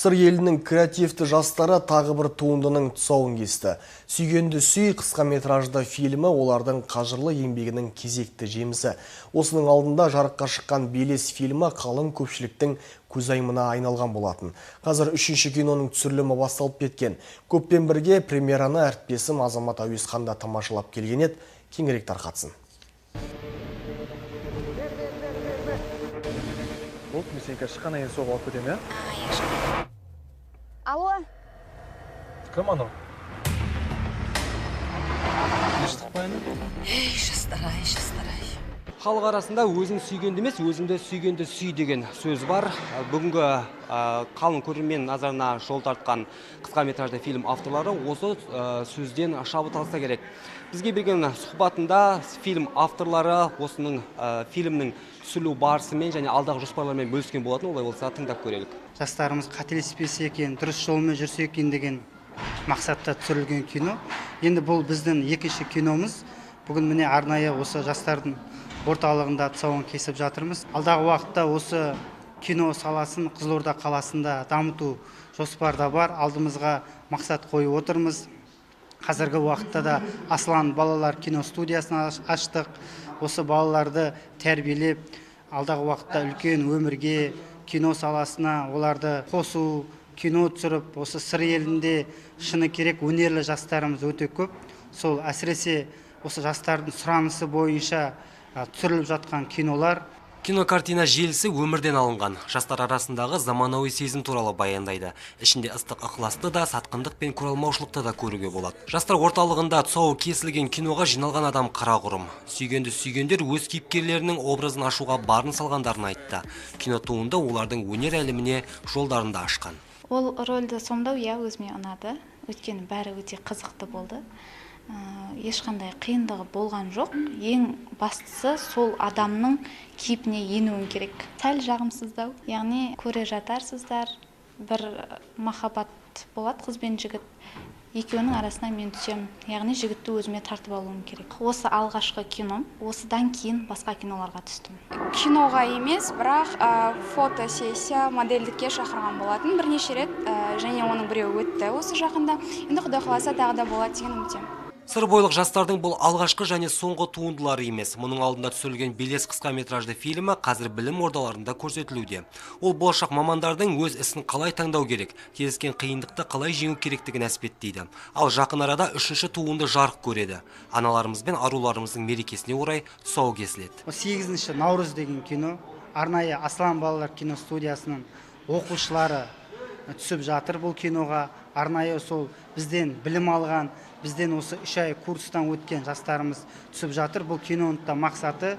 Сыр елінің креативті жастары тағы бір туындының тұсауын кесті. Сүйгенді сүй қысқа метражды фильмі олардың қажырлы еңбегінің кезекті жемісі. Осының алдында жарыққа шыққан Белес фильмі қалың көпшіліктің көзайымына айналған болатын. Қазір үшінші киноның түсірілімі басталып кеткен. Көппен бірге премьераны әріптесім Азамат Әуесхан да тамашалап келген еді, кеңірек тарқатсын. Болды, мен сені қазір шыққаннан кейін соғып алып кетемін, иә? Алло. Кім анау? Ешітіп қояйын? Ей, жастар, ай, жастар, ай. Халық арасында өзің сүйгенді емес, өзіңді сүйгенді сүй деген сөз бар. Бүгінгі қалың көрермен назарына жол тартқан қысқа метражды фильм авторлары осы сөзден шабыт алса керек. Бізге берген сұхбатында фильм авторлары осының фильмнің түсірілу барысымен және алдағы жоспарларымен бөліскен болатын. Олай болса тыңдап көрелік. Жастарымыз қателеспесе екен, дұрыс жолмен жүрсе екен деген мақсатта түсірілген кино. Енді бұл біздің екінші киномыз. Бүгін міне арнайы осы жастардың орталығында тұсауын кесіп жатырмыз. Алдағы уақытта осы кино саласын Қызылорда қаласында дамыту жоспарда бар. Алдымызға мақсат қойып отырмыз. Қазіргі уақытта да Аслан балалар кино студиясын аштық. Осы балаларды тәрбиелеп, алдағы уақытта үлкен өмірге, кино саласына оларды қосу, кино түсіріп, осы Сыр елінде шыны керек өнерлі жастарымыз өте көп. Сол әсіресе осы жастардың сұранысы бойынша түсіріліп жатқан кинолар. Кинокартина желісі өмірден алынған. Жастар арасындағы заманауи сезім туралы баяндайды. Ішінде ыстық ықыласты да, сатқындық пен көреалмаушылықты да көруге болады. Жастар орталығында тұсауы кесілген киноға жиналған адам қарақұрым. Сүйгенді сүйгендер өз кейіпкерлерінің образын ашуға барын салғандарын айтты. Кино туынды олардың өнер әлеміне жолдарын да ашқан. Ол рөлді сомдау иә өзіме ұнады. Өйткені бәрі өте қызықты болды. Ешқандай қиындығы болған жоқ. Ең бастысы сол адамның кейпіне енуің керек. Сәл жағымсыздау, яғни көре жатарсыздар, бір махаббат болады қыз бен жігіт. Екеуінің арасына мен түсемін, яғни жігітті өзіме тартып алуым керек. Осы алғашқы кином, осыдан кейін басқа киноларға түстім. Киноға емес, бірақ фотосессия, модельдікке шақырған болатын бірнеше рет, және оның біреуі өтті осы жақында. Енді Құдай қаласа тағы да болады деген үміттемін. Сыр бойлық жастардың бұл алғашқы және соңғы туындылары емес. Мұның алдында түсірілген Белес қысқа метражды фильмі қазір білім ордаларында көрсетілуде. Ол болашақ мамандардың өз ісін қалай таңдау керек, кездескен қиындықты қалай жеңу керектігін әспеттейді. Ал жақын арада үшінші туынды жарық көреді. Аналарымыз бен аруларымыздың мерекесіне орай тұсауы кесіледі. 8 наурыз деген кино арнайы Аслан балалар кино студиясының оқушылары түсіп жатыр бұл киноға. Арнайы сол бізден білім алған, бізден осы 3 ай курстан өткен жастарымыз түсіп жатыр. Бұл киноның да мақсаты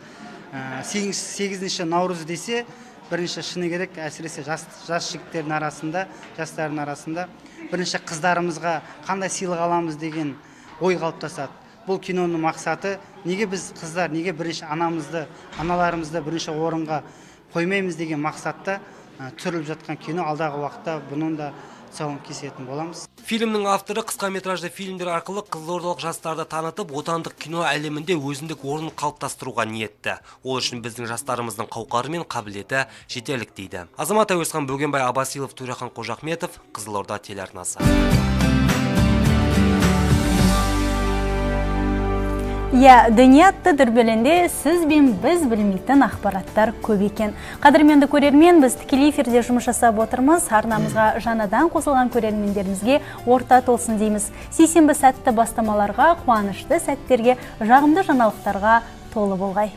8 наурыз десе, бірінші шыны керек, әсіресе жас жігіттердің арасында, жастардың арасында бірінші қыздарымызға қандай сыйлық аламыз деген ой қалыптасады. Бұл киноның мақсаты, неге біз қыздар, неге бірінші анамызды, аналарымызды бірінші орынға қоймаймыз деген мақсатта түсіріліп жатқан кино. Алдағы уақытта бұның да тұсауын кесетін боламыз. Фильмнің авторы қысқа метражды фильмдер арқылы қызылордалық жастарды танытып, отандық кино әлемінде өзіндік орнын қалыптастыруға ниетті. Ол үшін біздің жастарымыздың қауқары мен қабілеті жетерлік дейді. Азамат Әуесхан, Бөгенбай Абасилов, Төрехан Қожахметов, Қызылорда телеарнасы. Иә, дүние атты дүрбелеңде сіз бен біз білмейтін ақпараттар көп екен. Қадірменді көрермен, біз тікелей эфирде жұмыс жасап отырмыз. Арнамызға жаңадан қосылған көрермендерімізге орта толсын дейміз. Сейсенбі сәтті бастамаларға, қуанышты сәттерге, жағымды жаңалықтарға толы болғай.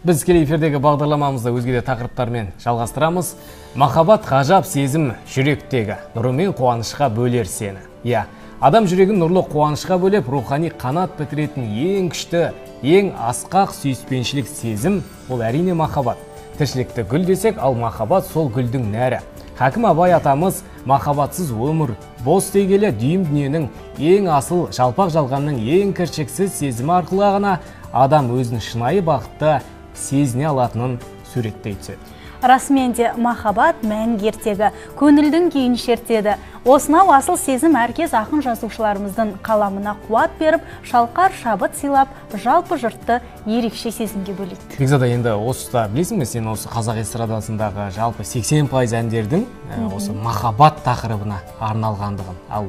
Біз тікелей эфирдегі бағдарламамызды өзге де тақырыптармен жалғастырамыз. Махаббат ғажап сезім жүректегі, нұрымен қуанышқа бөлер сені. Иә, адам жүрегін нұрлы қуанышқа бөлеп, рухани қанат бітіретін ең күшті, ең асқақ сүйіспеншілік сезім, ол әрине махаббат. Тіршілікті гүл десек, ал махаббат сол гүлдің нәрі. Хакім Абай атамыз махаббатсыз өмір бос дей келе, дүйім дүниенің ең асыл, жалпақ жалғанның ең кіршіксіз сезімі арқылы ғана адам өзін шынайы бақытты сезіне алатынын суреттей түседі. Расымен де махаббат мәңгі ертегі, көңілдің күйін шертеді. Осынау асыл сезім әркез ақын жазушыларымыздың қаламына қуат беріп, шалқар шабыт сыйлап, жалпы жұртты ерекше сезімге бөлейді. Бекзада, енді осыда білесің бе, сен осы қазақ эстрадасындағы жалпы 80% әндердің осы махаббат тақырыбына арналғандығын. Ал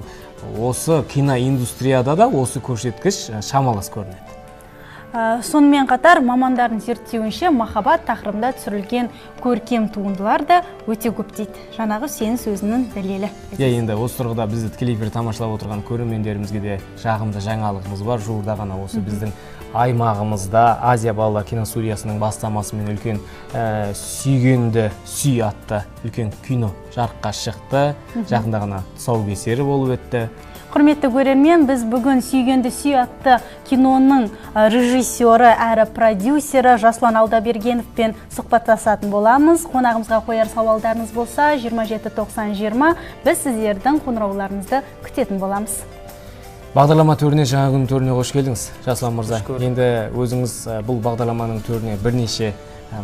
осы киноиндустрияда да осы көрсеткіш шамалас көрінеді. Сонымен қатар мамандардың зерттеуінше махаббат тақырыбында түсірілген көркем туындылар да өте көп дейді. Жаңағы сенің сөзінің дәлелі. Иә, енді осы тұрғыда бізді тікелей эфирде тамашалап отырған көрермендерімізге де жағымды жаңалығымыз бар. Жуырда ғана осы біздің аймағымызда Азия балалар киностудиясының бастамасымен үлкен Сүйгенді сүй атты үлкен кино жарыққа шықты. Жақында ғана тұсаукесері болып өтті. Құрметті көрермен, біз бүгін Сүйгенді сүй атты киноның режиссері әрі продюсері Жасұлан Алдабергеновпен сұхбаттасатын боламыз. Қонағымызға қояр сауалдарыңыз болса, 27 90 20 біз сіздердің қоңырауларыңызды күтетін боламыз. Бағдарлама төріне, жаңа күн төріне қош келдіңіз, Жасұлан мырза. Енді өзіңіз бұл бағдарламаның төріне бірнеше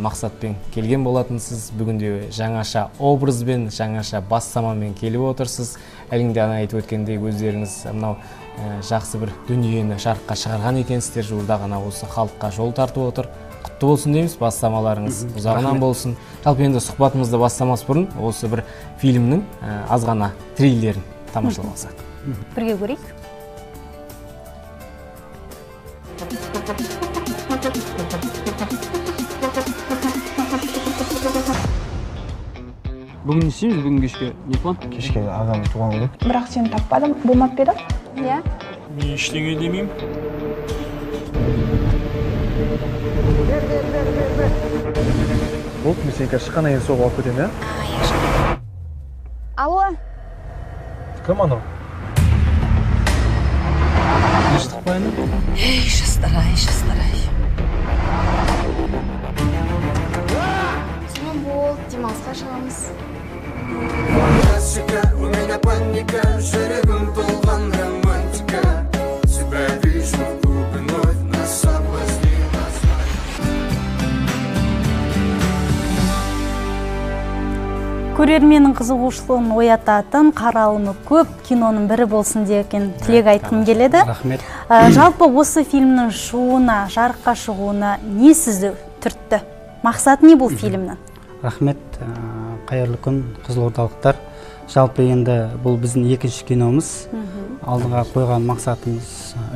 мақсатпен келген болатынсыз. Бүгінде жаңаша образбен, жаңаша бастамамен келіп отырсыз. Әліңде ана айтып өткендей, өздеріңіз мынау жақсы бір дүниені жарыққа шығарған екенсіздер. Жуырда ғана осы халыққа жол тартып отыр. Құтты болсын дейміз, бастамаларыңыз ұзағынан болсын. Жалпы енді сұхбатымызды бастамас бұрын осы бір фильмнің аз ғана трейлерін тамашалап алсақ. Бірге көрейік. Бүгін не істейміз, бүгін кешке не план? Кешке ағам туған күні. Бірақ сені таппадым, болмап па еді? Иә. Мен ештеңе демеймін. Болды, мен сені қазір шыққаннан кейін соғып алып кетемін, иә? Алло. Кім анау? Тыныштық па енді? Ей, жастар ай, жастар ай. Сонымен болды, демалысқа шығамыз. Классика, у меня паника, жүрегім толған романтика. Себя вижу в клубе вновь, нас соблазнила. Көрерменнің қызығушылығын оятатын қаралымы көп киноның бірі болсын деген тілек айтқым келеді. Рахмет. Жалпы осы фильмнің шығуына, жарыққа шығуына не сізді түртті? Мақсаты не бұл фильмнің? Рахмет, қайырлы күн, қызылордалықтар. Жалпы енді бұл біздің екінші киномыз. Алдыға қойған мақсатымыз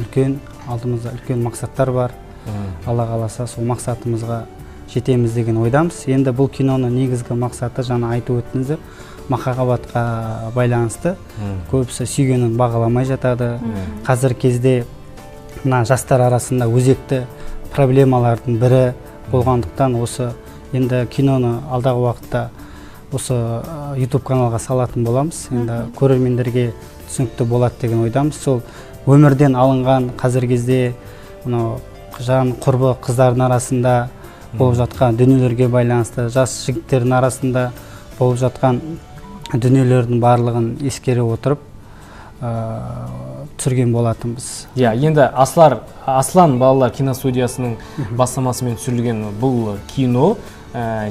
үлкен, алдымызда үлкен мақсаттар бар. Алла қаласа сол мақсатымызға жетеміз деген ойдамыз. Енді бұл киноның негізгі мақсаты, жаңа айтып өттіңіздер, махаббатқа байланысты. Көбісі сүйгенін бағаламай жатады. Қазір кезде мына жастар арасында өзекті проблемалардың бірі болғандықтан осы енді киноны алдағы уақытта осы YouTube каналға салатын боламыз. Енді көрермендерге түсінікті болады деген ойдамыз. Сол өмірден алынған қазір кезде мынау жан құрбы қыздардың арасында болып жатқан дүниелерге байланысты, жас жігіттердің арасында болып жатқан дүниелердің барлығын ескере отырып түсірген болатынбыз. Иә, енді Аслан балалар киностудиясының бастамасымен түсірілген бұл кино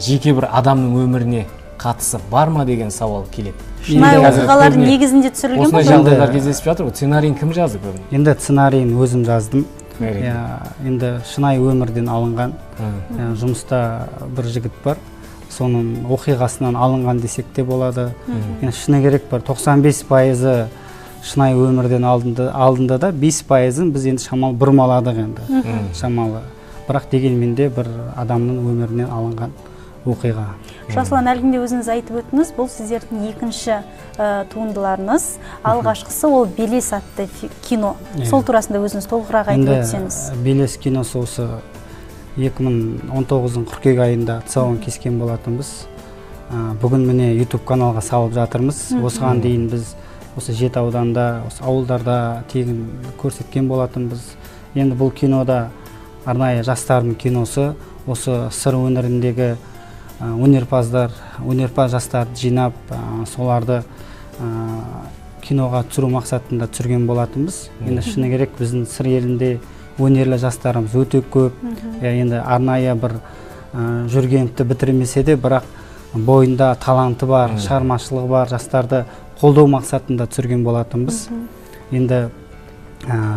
жеке бір адамның өміріне қатысы бар ма деген сауал келеді. Шынайы оқиғалар негізінде түсірілген бұл? Осындай жағдайлар кездесіп жатыр ғой. Сценарийін кім жазды көбіне? Енді сценарийін өзім жаздым. Енді шынайы өмірден алынған. Жұмыста бір жігіт бар, соның оқиғасынан алынған десек те болады. Енді шыны керек, бір 95%-ы шынайы өмірден алынды да, 5%-ын біз енді шамалы бұрмаладық енді. Шамалы. Бірақ дегенмен де бір адамның өмірінен алынған оқиға. Жасұлан, әлгінде өзіңіз айтып өттіңіз, бұл сіздердің екінші туындыларыңыз. Алғашқысы ол Белес атты кино. Сол турасында өзіңіз толығырақ айтып өтсеңіз. Белес киносы осы 2019-ның қыркүйек айында тұсауын кескен болатынбыз. Бүгін міне YouTube каналға салып жатырмыз. Осыған дейін біз осы жеті ауданда, осы ауылдарда тегін көрсеткен болатынбыз. Енді бұл кинода арнайы жастардың киносы, осы Сыр өңіріндегі өнерпаздар, өнерпаз жастарды жинап, соларды киноға түсіру мақсатында түсірген болатынбыз. Енді шыны керек, біздің Сыр елінде өнерлі жастарымыз өте көп. Енді арнайы бір Жүргеновті бітірмесе де, бірақ бойында таланты бар, шығармашылығы бар жастарды қолдау мақсатында түсірген болатынбыз. Енді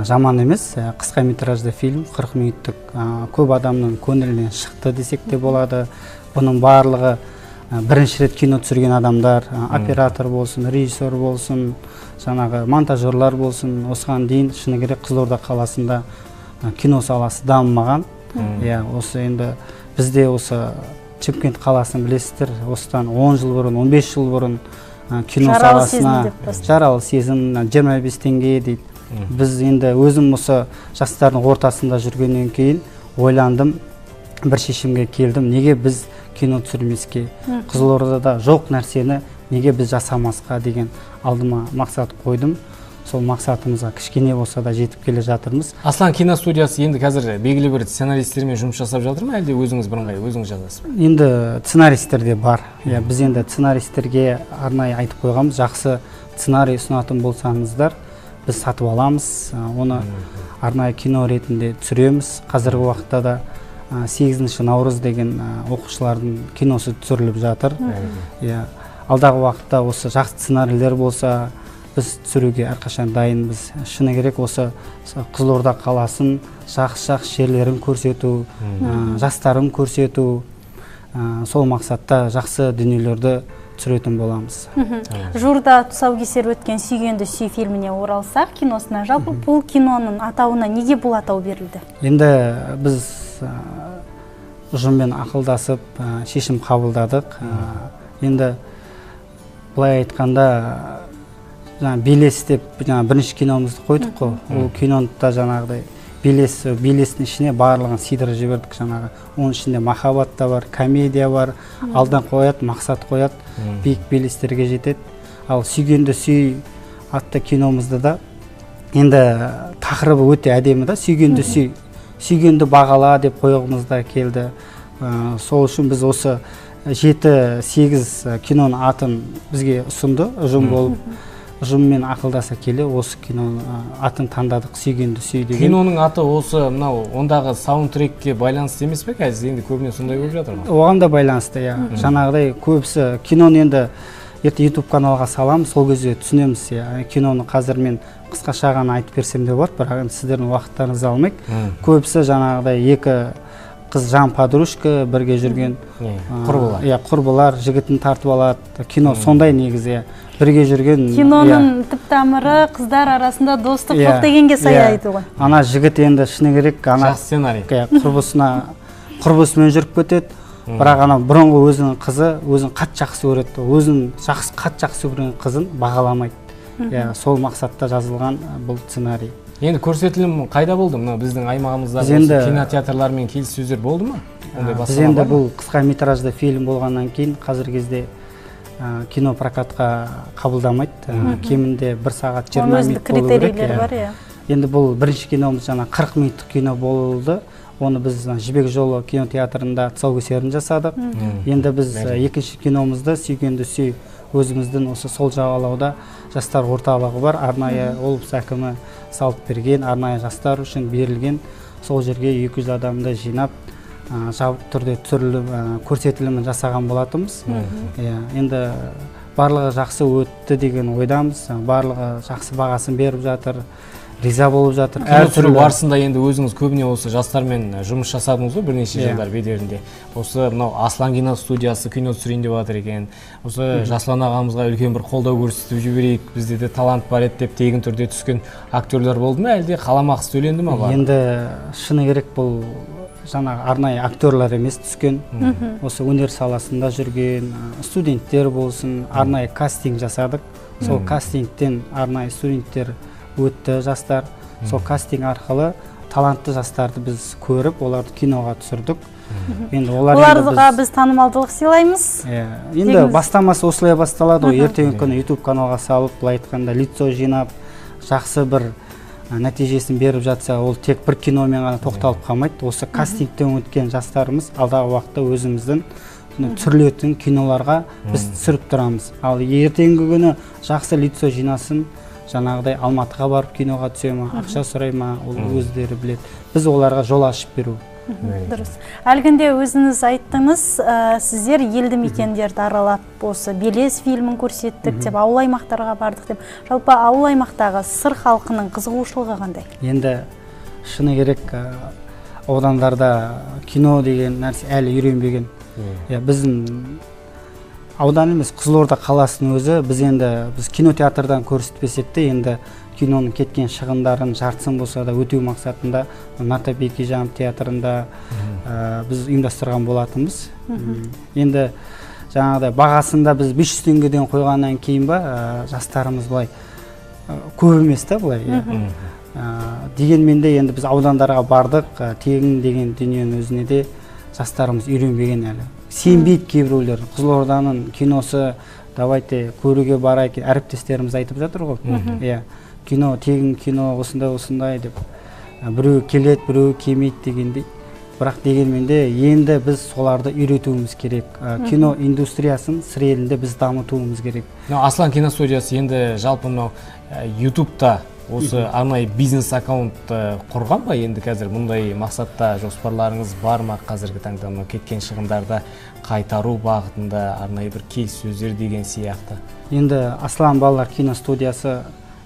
жаман емес, қысқа метражды фильм, 40 минуттық, көп адамның көңілінен шықты десек те болады. Бұның барлығы бірінші рет кино түсірген адамдар, оператор болсын, режиссер болсын, жаңағы монтажерлар болсын. Осыған дейін шыны керек Қызылорда қаласында кино саласы дамымаған. Иә, осы енді бізде осы Шымкент қаласын білесіздер, осыдан 10 жыл бұрын, 15 жыл бұрын кино саласына жаралы сезім 25 теңге дейді. Біз енді өзім осы жастардың ортасында жүргеннен кейін ойландым, бір шешімге келдім. Неге біз кино түсірмеске? Қызылордада жоқ нәрсені неге біз жасамасқа деген алдыма мақсат қойдым. Сол мақсатымызға кішкене болса да жетіп келе жатырмыз. Аслан киностудиясы енді қазір белгілі бір сценаристермен жұмыс жасап жатыр ма, әлде өзіңіз бірыңғай өзіңіз жазасыз ба? Енді сценаристер де бар. Иә, біз енді сценаристерге арнайы айтып қойғанбыз, жақсы сценарий ұсынатын болсаңыздар, біз сатып аламыз, оны арнайы кино ретінде түсіреміз. Қазіргі уақытта да 8 наурыз деген оқушылардың киносы түсіріліп жатыр. Иә, алдағы уақытта осы жақсы сценарийлер болса, біз түсіруге әрқашан дайынбыз. Шыны керек, осы Қызылорда қаласын жақсы-жақсы жерлерін көрсету, жастарын көрсету, сол мақсатта жақсы дүниелерді түсіретін боламыз. Жуырда тұсаукесер өткен Сүйгенді сүй фильміне оралсақ, киносына, жалпы бұл киноның атауына неге бұл атау берілді? Енді біз ұжыммен ақылдасып шешім қабылдадық. Енді былай айтқанда, жаңа белес деп жаңа бірінші киномызды қойдық қой. Ол киноны да жаңағыдай белес, белестің ішіне барлығын сыйдырып жібердік жаңағы. Оның ішінде махаббат та бар, комедия бар, алдан қояды, мақсат қояды, биік белестерге жетеді. Ал Сүйгенді сүй атты киномызды да енді тақырыбы өте әдемі да, сүйгенді сүй, сүйгенді бағала деп қойғымыз да келді. Сол үшін біз осы 7-8 киноның атын бізге ұсынды, ұжым болып. Ұжыммен ақылдаса келе осы киноның атын таңдадық, Сүйгенді сүй деген. Киноның аты осы мынау ондағы саундтрекке байланысты емес пе қазір? Енді көбіне сондай болып жатыр ма? Оған да байланысты, иә. Жаңағыдай көбісі киноны енді ерте YouTube каналға саламыз, сол кезде түсінеміз, иә. Киноны қазір мен қысқаша ғана айтып берсем де болады, бірақ енді сіздердің уақыттарыңызды алмайық. Көбісі жаңағыдай екі қыз жан подружка бірге жүрген құрбылар. Иә, құрбылар жігітін тартып алады. Кино сондай негізі, бірге жүрген. Киноның түп тамыры қыздар арасында достық жоқ дегенге саяйды ғой. Ана жігіт енді шыны керек, ана жақсы сценарий. Құрбысымен жүріп кетеді. Бірақ ана бұрынғы өзінің қызы өзін қатты жақсы көреді. Өзін жақсы, қатты жақсы көрген қызын бағаламайды. Иә, сол мақсатта жазылған бұл сценарий. Енді көрсетілім қайда болды? Мына біздің аймағымызда кинотеатрлармен келіссөздер болды ма? Біз енді бұл қысқа метражды фильм болғаннан кейін қазіргі кезде кино прокатқа қабылдамайды. Кемінде 1 сағат 20 минут болу керек. Енді бұл бірінші киномыз жаңа 40 минуттық кино болды. Оны біз Жібек жолы кинотеатрында тұсаукесерін жасадық. Енді біз екінші киномызды Сүйгенді сүй өзіміздің осы сол жағалауда жастар орталығы бар, арнайы облыс әкімі салып берген, арнайы жастар үшін берілген. Сол жерге 200 адамды жинап, жабық түрде түсіріліп, көрсетілімін жасаған болатынбыз. Енді барлығы жақсы өтті деген ойдамыз, барлығы жақсы бағасын беріп жатыр, риза болып жатыр. Кино түсіру барысында енді өзіңіз көбіне осы жастармен жұмыс жасадыңыз ғой бірнеше жылдар бедерінде. Осы мынау Аслан кино студиясы кино түсірейін деп жатыр екен. Осы Жасұлан ағамызға үлкен бір қолдау көрсетіп жіберейік, бізде де талант бар еді деп тегін түрде түскен актерлер болды ма, әлде қаламақысы төленді ма? Енді шыны керек, бұл жаңағы арнайы актерлар емес түскен. Осы өнер саласында жүрген студенттер болсын, арнайы кастинг жасадық. Сол кастингтен арнайы студенттер өтті, жастар. Сол кастинг арқылы талантты жастарды біз көріп, оларды киноға түсірдік. Енді оларға біз танымалдылық сыйлаймыз. Енді бастамасы осылай басталады ғой. Ертеңгі күні YouTube каналға салып, былай айтқанда лицо жинап, жақсы бір нәтижесін беріп жатса, ол тек бір киномен ғана тоқталып қалмайды. Осы кастингтен өткен жастарымыз алдағы уақытта өзіміздің түсірілетін киноларға біз түсіріп тұрамыз. Ал ертеңгі күні жақсы лицо жинасын, жаңағыдай Алматыға барып киноға түсе ма, ақша сұрай ма, ол өздері біледі. Біз оларға жол ашып беру. Дұрыс. Әлгінде өзіңіз айттыңыз, сіздер елді мекендерді аралап, осы Белес фильмін көрсеттік деп, ауыл аймақтарға бардық деп. Жалпы ауыл аймақтағы Сыр халқының қызығушылығы қандай? Енді шыны керек, аудандарда кино деген нәрсе әлі үйренбеген. Біздің аудан емес, Қызылорда қаласының өзі, біз енді біз кинотеатрдан көрсетпесек те, енді киноның кеткен шығындарын жартысын болса да өтеу мақсатында Нартай Бекежанов театрында біз ұйымдастырған болатынбыз. Енді жаңағыдай бағасында біз 500 теңгеден қойғаннан кейін ба, жастарымыз былай көп емес та былай. Дегенмен де енді біз аудандарға бардық, тегін деген дүниенің өзіне де жастарымыз үйренбеген әлі. Сенбейді кейбіреулер. Қызылорданың киносы давайте көруге барайық, әріптестеріміз айтып жатыр ғой. Иә. Кино, тегін кино, осындай осындай деп. Біреу келеді, біреу келмейді дегендей. Бірақ дегенмен де енді біз соларды үйретуіміз керек. Кино индустриясын Сыр елінде біз дамытуымыз керек. Аслан киностудиясы енді жалпы мынау YouTube'та осы арнайы бизнес аккаунт құрған ба? Енді қазір мұндай мақсатта жоспарларыңыз бар ма? Қазіргі таңда мынау кеткен шығындарды қайтару бағытында арнайы бір келіссөздер деген сияқты. Енді Аслан балалар киностудиясы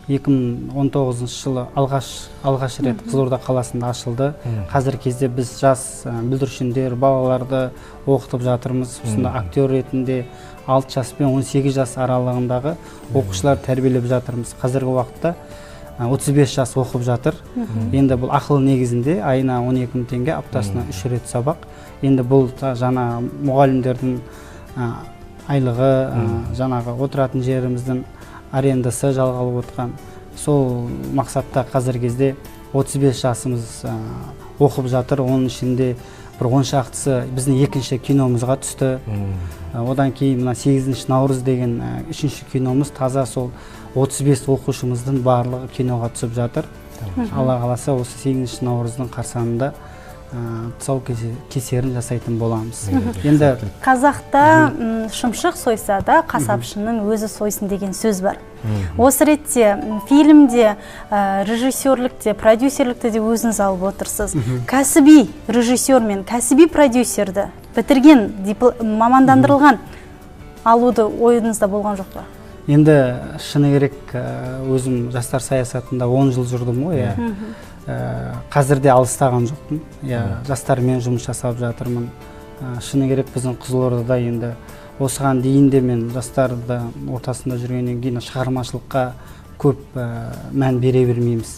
2019 жылы алғаш рет Қызылорда қаласында ашылды. Қазіргі кезде біз жас бүлдіршіндер, балаларды оқытып жатырмыз. Осында актер ретінде 6 жас пен 18 жас аралығындағы оқушылар тәрбиелеп жатырмыз. Қазіргі уақытта 35 жас оқып жатыр. Енді бұл ақылы негізінде айына 12 мың теңге, аптасына 3 рет сабақ. Енді бұл жаңа мұғалімдердің айлығы, жаңағы отыратын жеріміздің арендасы жалғалып отқан. Сол мақсатта қазіргі кезде 35 жасымыз оқып жатыр. Оның ішінде бір 10 шақтысы біздің екінші киномызға түсті. Одан кейін мына 8 наурыз деген үшінші киномыз таза сол 35 оқушымыздың барлығы киноға түсіп жатыр. Алла қаласа осы 8 наурыздың қарсаңында тұсау кесерін жасайтын боламыз. Енді қазақта шымшық сойса да қасапшының өзі сойсын деген сөз бар. Осы ретте фильмде режиссерлікте, продюсерлікте де өзіңіз алып отырсыз. Кәсіби режиссер мен кәсіби продюсерді бітірген, мамандандырылған алуды ойыңызда болған жоқ па? Енді шыны керек, өзім жастар саясатында 10 жыл жүрдім ғой. Қазір де алыстаған жоқпын. Жастармен жұмыс жасап жатырмын. Шыны керек, біздің Қызылордада енді осыған дейін де мен жастарды ортасында жүргеннен кейін шығармашылыққа көп мән бере бермейміз.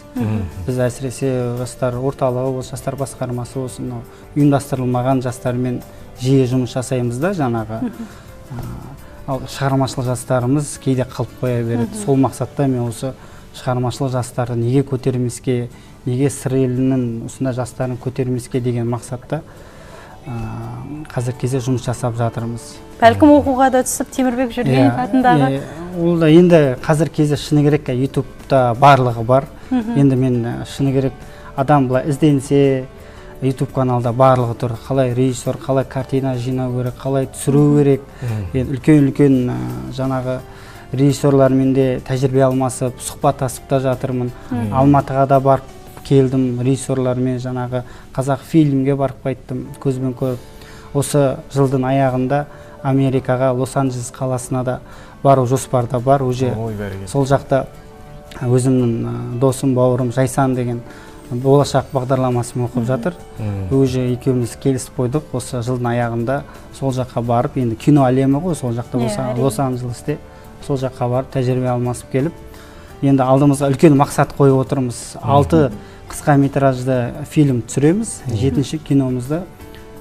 Біз әсіресе жастар орталығы, осы жастар басқармасы болсын, ұйымдастырылмаған жастармен жиі жұмыс жасаймыз да жаңағы. Ал шығармашылық жастарымыз кейде қалып қоя береді. Сол мақсатта мен осы шығармашылық жастарды неге көтермеске, неге Сыр елінің осындай жастарын көтермеске деген мақсатта қазіргі кезде жұмыс жасап жатырмыз. Бәлкім оқуға да түсіп Темірбек Жүргенов атындағы. Ол да енді қазіргі кезде шыны керек, ютубта барлығы бар. Енді мен шыны керек, адам былай ізденсе, YouTube каналда барлығы тұр. Қалай режиссер, қалай картина жинау керек, қалай түсіру керек. Енді үлкен-үлкен жаңағы режиссерлармен де тәжірибе алмасып, сұхбаттасып та жатырмын. Алматыға да барып келдім режиссерлармен, жаңағы қазақ фильмге барып қайттым, көзбен көріп. Осы жылдың аяғында Америкаға, Лос-Анджелес қаласына да бару жоспарда бар. Уже сол жақта өзімнің досым, бауырым Жайсан деген болашақ бағдарламасын оқып жатыр. Уже екеуміз келісіп қойдық, осы жылдың аяғында сол жаққа барып, енді кино әлемі ғой, сол жақта болса, Лос-Анджелесте сол жаққа барып тәжірибе алмасып келіп, енді алдымызға үлкен мақсат қойып отырмыз. 6 қысқа метражды фильм түсіреміз, 7-ші киномызды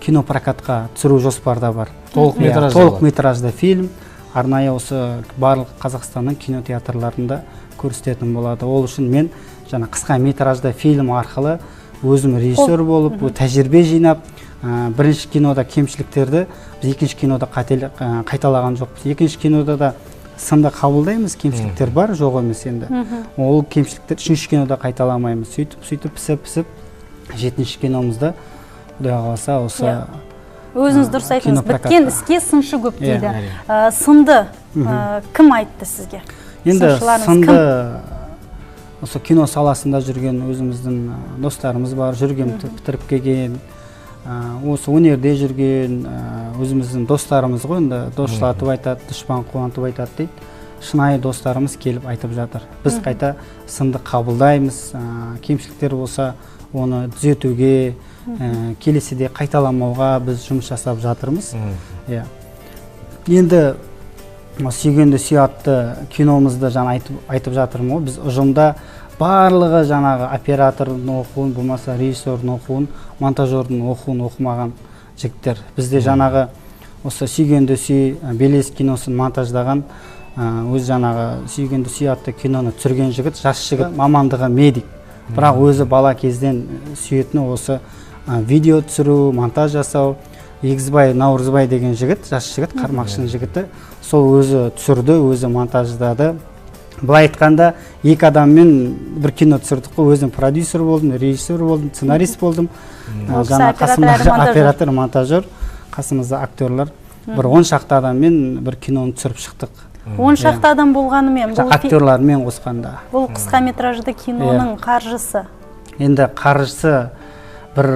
кинопрокатқа түсіру жоспарда бар. Толық метражды фильм арнайы осы барлық Қазақстанның кинотеатрларында көрсететін болады. Ол үшін мен жаңа қысқа метражды фильм арқылы өзім режиссер болып, тәжірибе жинап, бірінші кинода кемшіліктерді біз екінші кинода қайталаған жоқпыз. Екінші кинода да сынды қабылдаймыз, кемшіліктер бар, жоқ емес енді. Ол кемшіліктер үшінші кинода қайталамаймыз. Сөйтіп, пісіп, 7-ші киномызда Құдай қаласа осы. Өзіңіз дұрыс айттыңыз, біткен іске сыншы көп дейді. Сынды кім айтты сізге? Енді сынды осы кино саласында жүрген өзіміздің достарымыз бар, жүрген бітіріп келген, Осы өнерде жүрген өзіміздің достарымыз ғой, енді дос жылатып айтады, дұшпан қуантып айтады дейді. Шынайы достарымыз келіп айтып жатыр. Біз қайта сынды қабылдаймыз, кемшіліктер болса оны түзетуге, келесіде қайталамауға біз жұмыс жасап жатырмыз. Енді Сүйгенді сүй атты киномызды жаңа айтып жатырмын ғой, біз ұжымда барлығы жаңағы оператордың оқуын, болмаса режиссердің оқуын, монтажердің оқуын оқымаған жігіттер. Бізде жаңағы осы Сүйгенді сүй Белес киносын монтаждаған, өз жаңағы Сүйгенді сүй атты киноны түсірген жігіт, жас жігіт, мамандығы медик. Бірақ өзі бала кезден сүйетіні осы видео түсіру, монтаж жасау. Егізбай Наурызбай деген жігіт, жас жігіт, Қармақшының жігіті, сол өзі түсірді, өзі монтаждады. Былай айтқанда, екі адаммен бір кино түсірдік қой. Өзім продюсер болдым, режиссер болдым, сценарист болдым. Жаңа қасымда оператор, монтажер, қасымызда актерлар. Бір 10 шақты адаммен бір киноны түсіріп шықтық. 10 шақты адам болғанымен, актерлармен қосқанда. Бұл қысқа метражды киноның қаржысы. Енді қаржысы бір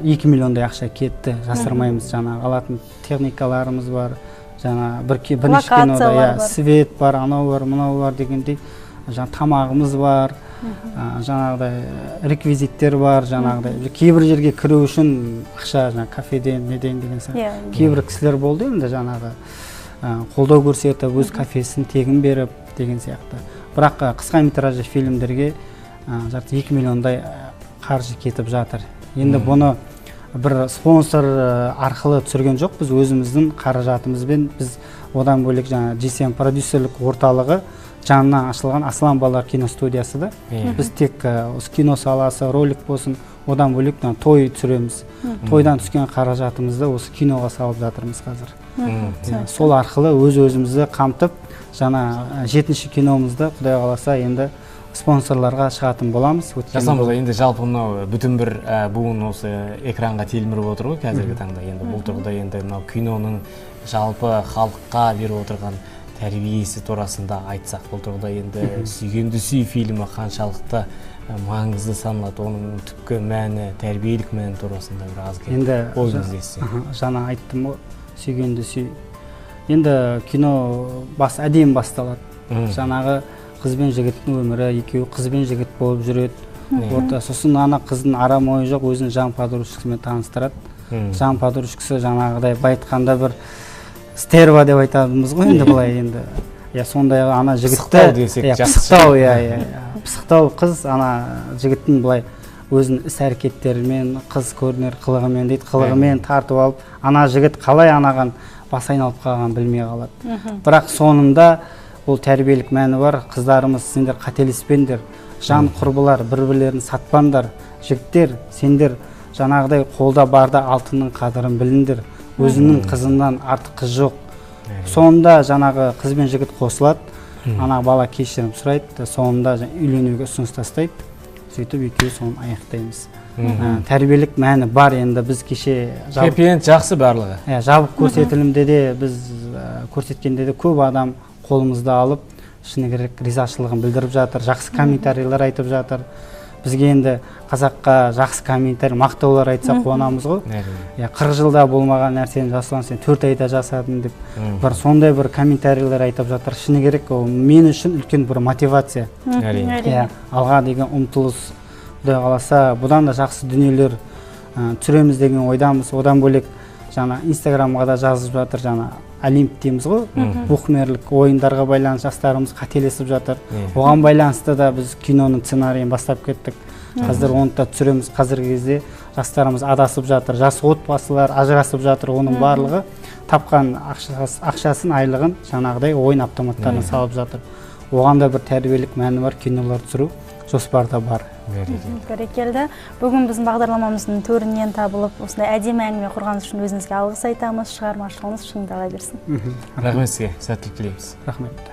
2 миллиондай ақша кетті, жасырмаймыз. Жаңағы алатын техникаларымыз бар, жаңа бірнеше кинода свет бар, анау бар, мынау бар дегендей, жаңа тамағымыз бар, жаңағыдай реквизиттер бар, жаңағыдай кейбір жерге кіру үшін ақша, жаңа кафеден, неден деген сияқты. Кейбір кісілер болды енді жаңағы қолдау көрсетіп, өз кафесін тегін беріп деген сияқты. Бірақ қысқа метражды фильмдерге жарты 2 миллиондай қаржы кетіп жатыр. Енді бұны бір спонсор арқылы түсірген жоқ, біз өзіміздің қаражатымызбен. Біз одан бөлек жаңа GSM продюсерлік орталығы жанынан ашылған Аслан балалар киностудиясы да. Біз тек осы кино саласы, ролик болсын, одан бөлек той түсіреміз. Тойдан түскен қаражатымызды осы киноға салып жатырмыз қазір. Сол арқылы өз өзімізді қамтып, жаңа 7-ші киномызды Құдай қаласа енді спонсорларға шығатын боламыз. Жасұлан мырза, енді жалпы мынау бүтін бір буын осы экранға телміріп отыр ғой қазіргі таңда. Енді бұл тұрғыда енді мынау киноның жалпы халыққа беріп отырған тәрбиесі турасында айтсақ, бұл тұрғыда енді Сүйгенді сүй фильмі қаншалықты маңызды саналады, оның түпкі мәні, тәрбиелік мәні турасында бір аз ойыңызды естісек. Жаңа айттым ғой, Сүйгенді сүй. Енді кино бас әдемі басталады. Жаңағы қыз бен жігіттің өмірі, екеуі қыз бен жігіт болып жүреді. Орта, сосын ана қыздың арам ойы жоқ, өзінің жан подружкасымен таныстырады. Жан подружкасы жаңағыдай былай айтқанда бір стерва деп айтамыз ғой енді былай енді. Я сондай ана жігітті пысықтау, иә, пысықтау қыз ана жігіттің былай өзінің іс әрекеттерімен, қыз көрінер қылығымен дейді, қылығымен тартып алып, ана жігіт қалай анаған бас айналып қалғанын білмей қалады. Бірақ соңында ол тәрбиелік мәні бар. Қыздарымыз, сендер қателеспеңдер, жан құрбылар бір-бірлерін сатпаңдар, жігіттер, сендер жаңағыдай қолда барда алтынның қадірін біліңдер, өзіңнің қызынан артық қыз жоқ. Соңында жаңағы қыз бен жігіт қосылады, ана бала кешірім сұрайды, соңында үйленуге ұсыныс тастайды, сөйтіп екеуі соны аяқтаймыз. Тәрбиелік мәні бар. Енді біз кеше хэппи-энд жақсы барлығы. Жабық көрсетілімде де біз көрсеткенде де көп адам қолымызды алып, шыны керек ризашылығын білдіріп жатыр, жақсы комментарийлер айтып жатыр. Бізге енді қазаққа жақсы комментарий, мақтаулар айтса қуанамыз ғой. 40 жылда болмаған нәрсені Жасұлан сен 4 айда жасадың деп бір сондай бір комментарийлер айтып жатыр. Шыны керек, ол мен үшін үлкен бір мотивация. Алға деген ұмтылыс. Құдай қаласа бұдан да жақсы дүниелер түсіреміз деген ойдамыз. Одан бөлек жаңа Инстаграмға да жазып жатыр, жаңа Олимп дейміз ғой, букмерлік ойындарға байланысты жастарымыз қателесіп жатыр. Оған байланысты да біз киноның сценарийін бастап кеттік. Қазір оны да түсіреміз. Қазіргі кезде жастарымыз адасып жатыр, жас отбасылар ажырасып жатыр. Оның барлығы тапқан ақшасын, айлығын жаңағыдай ойын автоматтарына салып жатыр. Оған да бір тәрбиелік мәні бар кинолар түсіру жоспарда бар. Бәрекелді. Бүгін біздің бағдарламамыздың төрінен табылып, осындай әдемі әңгіме құрғаныңыз үшін өзіңізге алғыс айтамыз. Шығармашылығыңыз шыңдала берсін. Рахмет сізге, сәттілік тілейміз. Рахмет.